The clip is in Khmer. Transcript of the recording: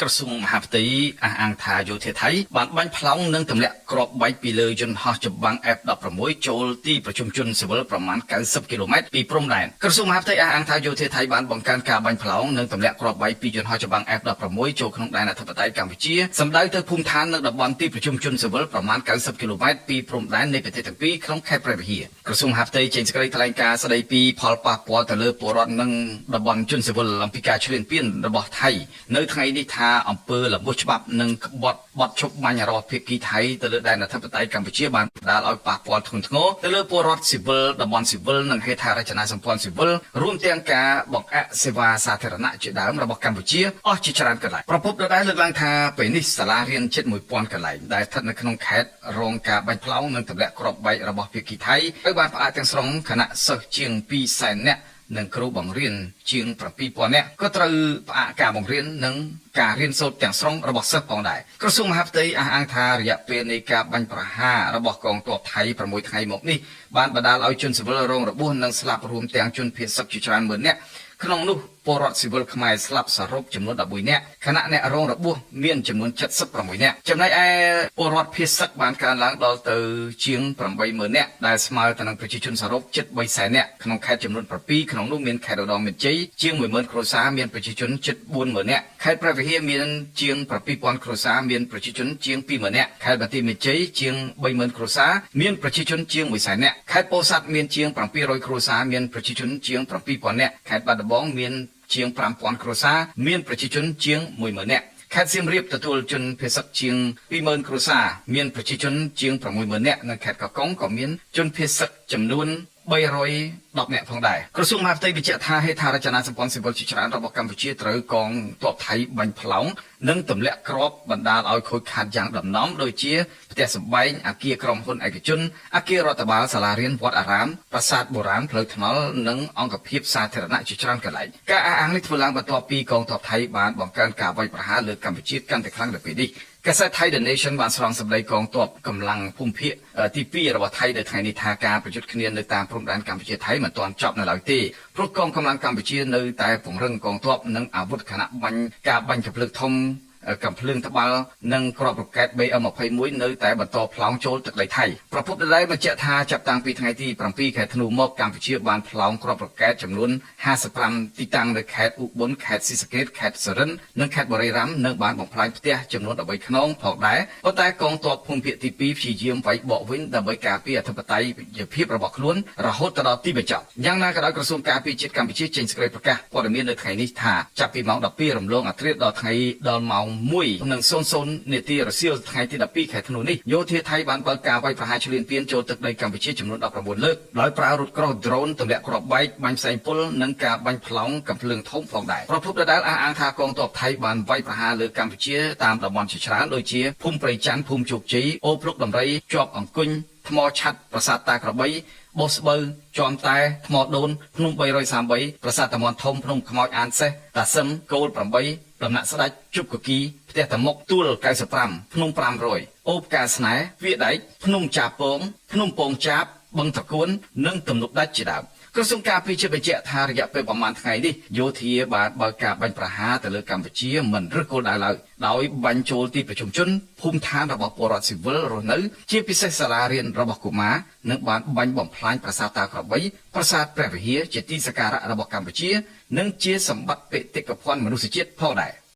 ក្រសួងមហាផ្ទៃអះអាងថាយោធាថៃបានបាញ់ប្លង់និងទម្លាក់គ្រាប់បែកពីលើយន្តហោះចម្បាំង F-16 ចូលទីប្រជុំជនស៊ីវិលប្រមាណ90គីឡូម៉ែត្រពីព្រំដែនក្រសួងមហាផ្ទៃអះអាងថាយោធាថៃបានបង្កើនការបាញ់ប្លង់និងទម្លាក់គ្រាប់បែកពីយន្តហោះចម្បាំង F-16 ចូលក្នុងដែនអធិបតេយ្យកម្ពុជាសម្ដៅទៅភូមិឋាននិងតំបន់ទីប្រជុំជនស៊ីវិលប្រមាណ90គីឡូម៉ែត្រពីព្រំដែននៃប្រទេសទាំងពីរក្នុងខេត្តព្រះវិហារក្រសួងមហាផ្ទៃចេញសេចក្តីថ្លែងការណ៍ស្តីពីផលប៉ះពាល់ទៅលើពលរដ្ឋនិងតំបន់ជនស៊ីវិលអំពីការឈ្លានពានរបស់ថៃនៅថ្ងៃនេះថាអំពើល្មើសច្បាប់និងក្បត់បទឈប់បាញ់របស់ភាគីថៃទៅលើដែនអធិបតេយ្យកម្ពុជាបានបណ្ដាលឲ្យប៉ះពាល់ធ្ងន់ធ្ងរទៅលើពលរដ្ឋស៊ីវិលតំបន់ស៊ីវិលនិងហេដ្ឋារចនាសម្ព័ន្ធស៊ីវិលរួមទាំងការបង្អាក់សេវាសាធារណៈជាដើមរបស់កម្ពុជាអស់ជាច្រើនកន្លែងប្រពន្ធដដែលលើកឡើងថាពេលនេះសាលារៀនជិត1000កន្លែងដែលស្ថិតនៅក្នុងខេត្តរងការបាញ់ប្លង់និងទម្លាក់គ្រាប់បែករបស់ភាគីថៃត្រូវបានផ្អាកទាំងស្រុងខណៈសិស្សជាង2សែននាក់និងគ្រូបង្រៀនជាង7000នាក់ក៏ត្រូវផ្អាកការបង្រៀននិងការរៀនសូត្រទាំងស្រុងរបស់សិស្សផងដែរក្រសួងមហាផ្ទៃអះអាងថារយៈពេលនៃការបាញ់ប្រហាររបស់កងទ័ពថៃ6ថ្ងៃមកនេះបានបណ្ដាលឲ្យជនស៊ីវិលរងរបួសនិងស្លាប់រួមទាំងជនភៀសសឹកជាច្រើនម៉ឺននាក់ក្នុងនោះពលរដ្ឋស៊ីវិលខ្មែរស្លាប់សរុបចំនួន11នាក់ខណៈអ្នករងរបួសមានចំនួន76នាក់ចំណែកឯពលរដ្ឋភៀសសឹកបានកើនឡើងដល់ទៅជាង80000នាក់ដែលស្មើទៅនឹងប្រជាជនសរុបជិត3សែននាក់ក្នុងខេត្តចំនួន7ក្នុងនោះមានខេត្តឧត្តរមានជ័យជាង10000គ្រួសារមានប្រជាជនជិត40000នាក់ខេត្តព្រះវិហារមានជាង7000គ្រួសារមានប្រជាជនជាង20000នាក់ខេត្តបន្ទាយមានជ័យជាង30000គ្រួសារមានប្រជាជនជាង1សែននាក់ខេត្តពោធិ៍សាត់មានជាង700គ្រួសារមានប្រជាជនជាង7000នាក់ខេត្តបាត់ដំបងមានជាង5000គ្រួសារមានប្រជាជនជាង10000នាក់ខេត្តសៀមរាបទទួលជនភៀសសឹកជាង20000គ្រួសារមានប្រជាជនជាង60000នាក់នៅខេត្តកោះកុងក៏មានជនភៀសសឹកចំនួន310នាក់ផងដែរក្រសួងមហាផ្ទៃបញ្ជាក់ថាហេដ្ឋារចនាសម្ព័ន្ធស៊ីវិលជាច្រើនរបស់កម្ពុជាត្រូវកងទ័ពថៃបាញ់ប្លង់និងទម្លាក់គ្រាប់បណ្ដាលឲ្យខូចខាតយ៉ាងដំណំដូចជាផ្ទះសម្បែងអគារក្រុមហ៊ុនឯកជនអគាររដ្ឋបាលសាលារៀនវត្តអារាមប្រាសាទបុរាណផ្លូវថ្នល់និងអង្គភាពសាធារណៈជាច្រើនកន្លែងការអះអាងនេះធ្វើឡើងបន្ទាប់ពីកងទ័ពថៃបានបង្កើនការវាយប្រហារលើកម្ពុជាកាន់តែខ្លាំងនៅពេលនេះកាសែតថៃ The Nation បានស្រង់សម្ដីកងទ័ពកម្លាំងភូមិភាគទី2របស់ថៃនៅថ្ងៃនេះថាការប្រយុទ្ធគ្នានៅតាមព្រំដែនកម្ពុជាថៃមិនទាន់ចប់នៅឡើយទេព្រោះកងកម្លាំងកម្ពុជានៅតែពង្រឹងកងទ័ពនិងអាវុធខណៈបាញ់ការបាញ់កាំភ្លើងធំកាំភ្លើងត្បាល់និងគ្រាប់រ៉ុកែត BM21 នៅតែបន្តប្លង់ចូលទឹកដីថៃប្រភពដដែលបញ្ជាក់ថាចាប់តាំងពីថ្ងៃទី7ខែធ្នូមកកម្ពុជាបានប្លង់គ្រាប់រ៉ុកែតចំនួន55ទីតាំងនៅខេត្តឧប៊ុនខេត្តស៊ីសាកេតខេត្តសុរិននិងខេត្តបុរីរ៉ាំនិងបានបំផ្លាញផ្ទះចំនួន13ខ្នងផងដែរប៉ុន្តែកងទ័ពភូមិភាគទី2ព្យាយាមវាយបកវិញដើម្បីការពារអធិបតេយ្យភាពរបស់ខ្លួនរហូតទៅដល់ទីបញ្ចប់យ៉ាងណាក៏ដោយក្រសួងការពារជាតិកម្ពុជាចេញសេចក្តីប្រកាសព័ត៌មាននៅថ្ងៃនេះថាចាប់ពីម៉ោង12រំលងអាធ្រាត្រដល់ថ្ងៃដល់ម៉ោង1:00នាទីរសៀលថ្ងៃទី12ខែធ្នូនេះយោធាថៃបានបើកការវាយប្រហារឈ្លានពានចូលទឹកដីកម្ពុជាចំនួន19លើកដោយប្រើរថក្រោះដ្រូនទម្លាក់គ្រាប់បែកបាញ់ផ្សែងពុលនិងការបាញ់ប្លង់កាំភ្លើងធំផងដែរប្រភពដដែលអះអាងថាកងទ័ពថៃបានវាយប្រហារលើកម្ពុជាតាមតំបន់ជាច្រើនដូចជាភូមិព្រៃច័ន្ទភូមិជោគជ័យអូភ្លុកដំរីជាប់អង្គុញថ្មឆាត់ប្រាសាទតាក្របីបោះស្បូវជាំតែថ្មដូនភ្នំ333ប្រាសាទតាមាន់ធំភ្នំខ្មោចអានសេះតាសឹមកូល8ដំណាក់ស្ដេចជប់កគីផ្ទះតាមុកទួល95ភ្នំ500អូបកាស្នេហ៍វាដែកភ្នំចាពងភ្នំពងចាបបឹងត្រកួននិងទំនប់ដាច់ជាដើមក្រសួងការពារជាតិបញ្ជាក់ថារយៈពេលប្រមាណថ្ងៃនេះយោធាបានបើកការបាញ់ប្រហារទៅលើកម្ពុជាមិនរើសគោលដៅឡើយដោយបាញ់ចូលទីប្រជុំជនភូមិឋានរបស់ពលរដ្ឋស៊ីវិលរស់នៅជាពិសេសសាលារៀនរបស់កុមារនិងបានបាញ់បំផ្លាញប្រាសាទតាក្របីប្រាសាទព្រះវិហារជាទីសក្ការៈរបស់កម្ពុជានិងជាសម្បត្តិបេតិកភណ្ឌមនុស្សជាតិផងដែរ។